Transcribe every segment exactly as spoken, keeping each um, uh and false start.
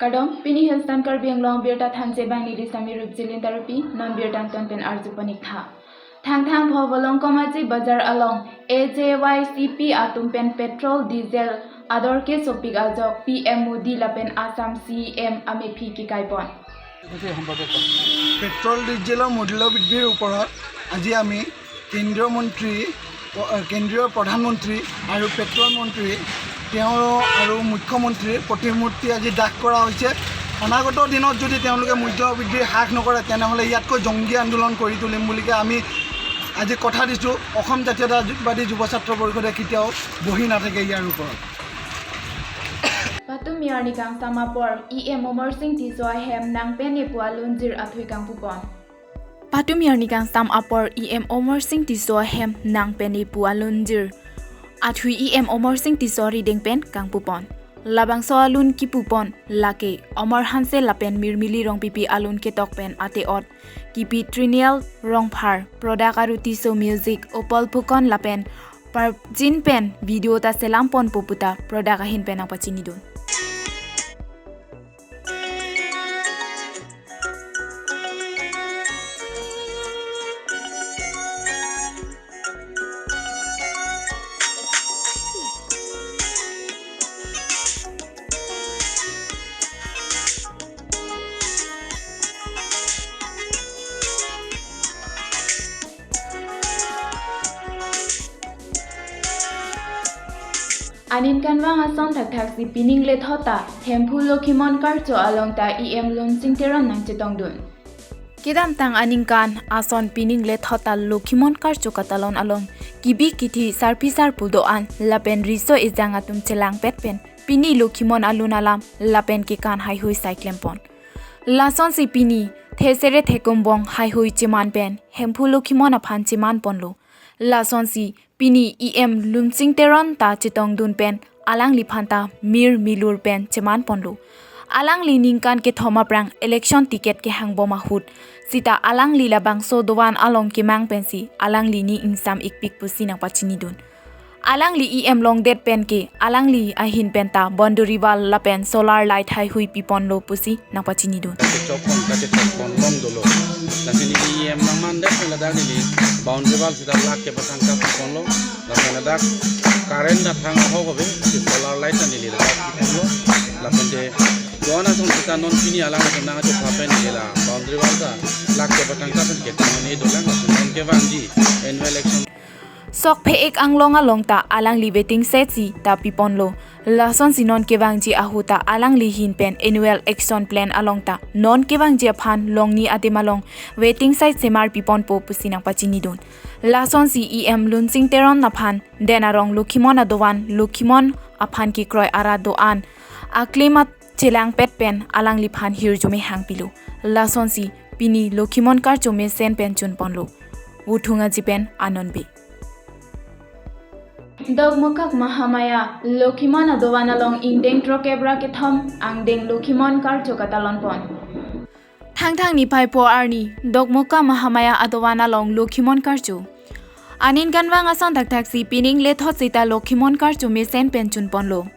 Kardom, pini Hindustan Karbi Anglong birta thanse bang neli Sami Rupjilin Tarupi, non birta angton pen arju panik tha. Thangthang Pho Volongkom Aji Bazar along A J Y C P atum pen petrol, diesel ador kesopik ajok P M Modi lapen Assam C E M amephi kekai pon. Petrol ডিজেলৰ মূল্য বৃদ্ধিৰ ওপৰত আজি আমি কেন্দ্ৰীয় মন্ত্ৰী, প-, কেন্দ্ৰীয় প্ৰধানমন্ত্ৰী আৰু পেট্ৰল মন্ত্ৰী, তেওঁ আৰু মুখ্যমন্ত্ৰীৰ প্ৰতিমূৰ্তি আজি দাহ কৰা হৈছে। অনাগত দিনত যদি তেওঁলোকে মূল্য বৃদ্ধি হ্ৰাস নকৰে, তেনেহ'লে ইয়াতকৈ জংগী আন্দোলন কৰি তুলিম বুলিকে আমি আজি কথা দিছোঁ। অসম জাতীয়তাবাদী যুৱ ছাত্ৰ পৰিষদে কেতিয়াও বহি নাথাকে ইয়াৰ ওপৰত। Patumi arni kangsam apor E M Amarsing Tisso ahem nangpen-e pu alunjir athui kangpupon. Patumi arni kangsam apor E M Amarsing Tisso ahem nangpen-e pu alunjir athui E M Amarsing Tisso arideng pen kangpupon. Labangso alun kipupon lake Amar Hanse lapen Mirmili Rongpipi alun ketok pen ate-ot kipi Trinial Rongphar, Product aru Tisso Music, Upal Phukan lapen Parjin pen video ta selam ponpo puta Product ahin pen nangpachinidun. Aningkanvang ason thakthaksi pining lethot ta Hemphu Lokhimon Karcho along ta E M Lunsing Teron nangchetongdun. Kedamtang aningkan ason pining lethot ta Lokhimon Karcho katalon along kibi kithi sarpi sarpo do-an lapen riso ejang atum chelangpet pen pini Lokhimon alun alam lapen kekan haihui sai klempon. Lasonsi pini thesere thekumbong haihui cheman pen Hemphu Lokhimon aphan cheman ponlo. Lasonsi pini E M Lunsing Teron ta chetongdun pen alangliphan ta mir milur pen cheman ponlo. Alangli ningkan kethom aphrang election ticket kehangbom ahut sita alangli labangso dovan along kemang pensi alangli ning ingsam ikpik pusi nangpachinidun. Alangli E M longdet pen ke alangli ahin pen ta boundary wall lapen solar light haihui piponlo pusi nangpachinidun. Kachechok pon, kachechok pon long dolo. Lasi neli E M nangmandet pen ladak neli boundary wall sita lakh kepatang ta piponlo. Lapen ladak current ta thang ahok ave, si solar light ta neli ladak piponlo. Lapen te doan ason sita non pini alang ason nangchopha pen neli la boundary wall ta lakh kepatang ta pen ketang ne dolang, lapen non kevangji annual election. Sok phe-ik anglong along ta alangli waiting shed si ta piponlo. Lasonsi non kevangji ahut ta alangli ahin pen annual action plan along ta non kevangji aphan longni adim along waiting shed semar piponpo pusi nangpachinidun. Lasonsi E M Lunsing Teron aphan Den Arong Lokhimon adovan Lokhimon aphan kekroi arat do-an aklima chelangpet pen alangliphan hirjume hangpilo. Lasonsi pini Lokhimon Karcho mesen pen chunponlo. Wuthung Aji pen Anon Bey. Dokmoka Mahamaya Lokhimon adovan along ingdeng throkep ra kethom angdeng Lokhimon Karcho katalon pon. Thangthang niphai pho arni Dokmoka Mahamaya adovan along Lokhimon Karcho. Aningkanvang ason thakthaksi pining lethot sita Lokhimon Karcho mesen pen chunponlo.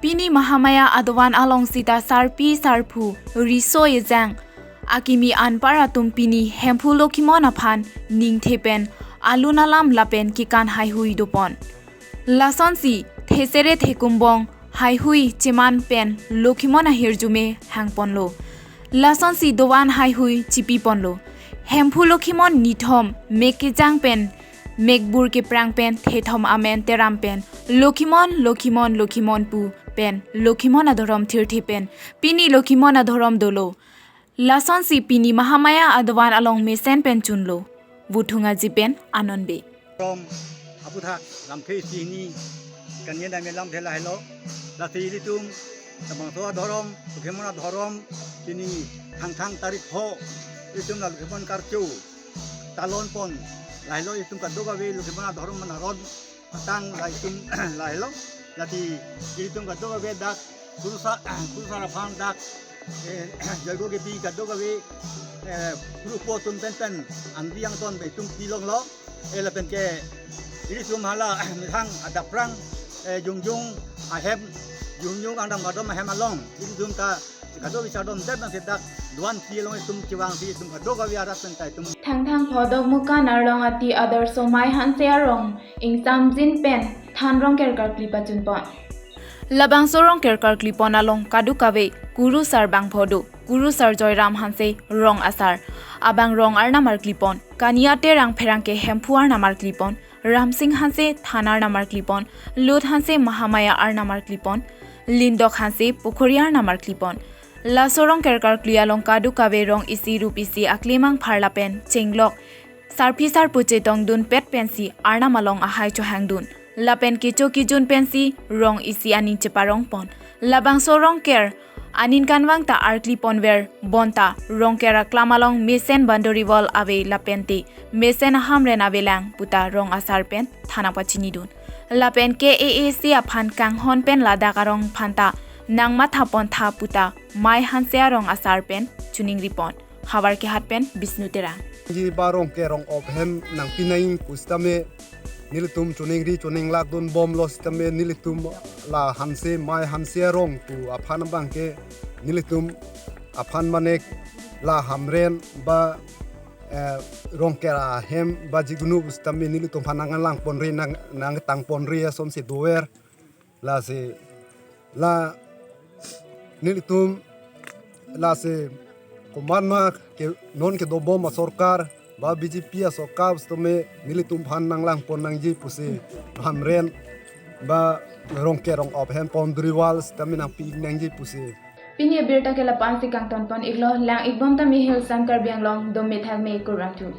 Pini Mahamaya adovan along sita sarpi sarpo riso ejang akimi anpar atum pini Hemphu Lokhimon aphan ningthe pen alun alam lapen kekan haihui dopon. Lasonsi thesere thekumbong haihui cheman pen Lokhimon ahirjume hangponlo. Lasonsi dovan haihui chipiponlo. Hemphu Lokhimon nithom mek kejang pen mekbur keprang pen thethom amen teram pen Lokhimon, Lokhimon, Lokhimon pu pen Lokhimon adhorom thirthe pen pini Lokhimon adhorom dolo. Lasonsi pini Mahamaya adovan along mesen pen chunlo. Wuthung Aji pen Anon Bey. Dhorom aputhak lamthe isi hini kanye dame lamthe lahelo. Lasi ilitum labangso adhorom, Lokhimon adhorom, pini Thangthang tarik pho, ilitum la Lokhimon Karcho talon pon lahelo, ilitum kadokave Lokhimon adhorom manaron tang laitum lahelo. Lasi ilitum kadokave dak kurusar, kurusar aphan dak, eh, joigo kepi kadokave, eh, kuru po atum pen pen angdi angton ilitum pilonglo. Eh, lapen ke ilitum hala methang adap prang, eh, jongjong ahem, jongjong angdeng kardom ahem along ilitum ta Kado bichar dom jat nang sedak duan pi along itum chiwang pi itum kado kawi arat pen ta itum. Thangthang phodok Mukan Arlong Ati Adarsho Mei Hanse Arong ingsamjin pen than Rongker karkli pachunpon. Labangso Rongker karklipon along kadokave kurusar bangpho do, kurusar Joyram Hanse rong asar, abang rong arnam arklipon, Kania Terang Pherangke Hemphu arnam arklipon, Ramsing Hanse than arnam arklipon, Lut Hanse Mahamaya arnam arklipon, Lindok Hanse Pukhuri arnam arklipon. Laso Rongker karkli along kadokave rong isi rup isi aklimang phar lapen chenglok sarpi sarpo chetongdun pet pensi arnam along ahai chohangdun. Lapen kecho kejun pensi rong isi aning cheparongpon. Labangso Rongker aning kanvang ta arklipon ver bonta Rongker aklam along mesen boundary wall ave lapente mesen ahamren avelang puta rong asar pen than nangpachinidun. Lapen K A A C aphan kanghon pen ladak arong phanta nangmathapontha puta Mei Hanse arong asar pen choningripon. Howraghat pen Bishnu Terang. Ji ba Rongker rong-op hem nangpi nang pusitame nelitum choningri choninglakdun bomlo sitame nelitum la Hanse Mei Hanse arong pu aphan abangke nelitum aphan mane la hamren ba, eh, Rongker ahem ba jigunu pusitame nelitum aphan nanglangponri nang nangtangponri asonsi dover. Lasi la nelitum lasi komatma ke non kedobom asorkar ba B J P asorkar sitame nelitum aphan nanglangpon nangji pusi hamren ba Rongker rong-op hem boundary wall sitame nangpi nangji pusi. Pini abirta ke lapu-ansi kangtonpon iklo, lang-ikbom tame Hill Sound Karbi Anglong, dome thakme, kurvangthu.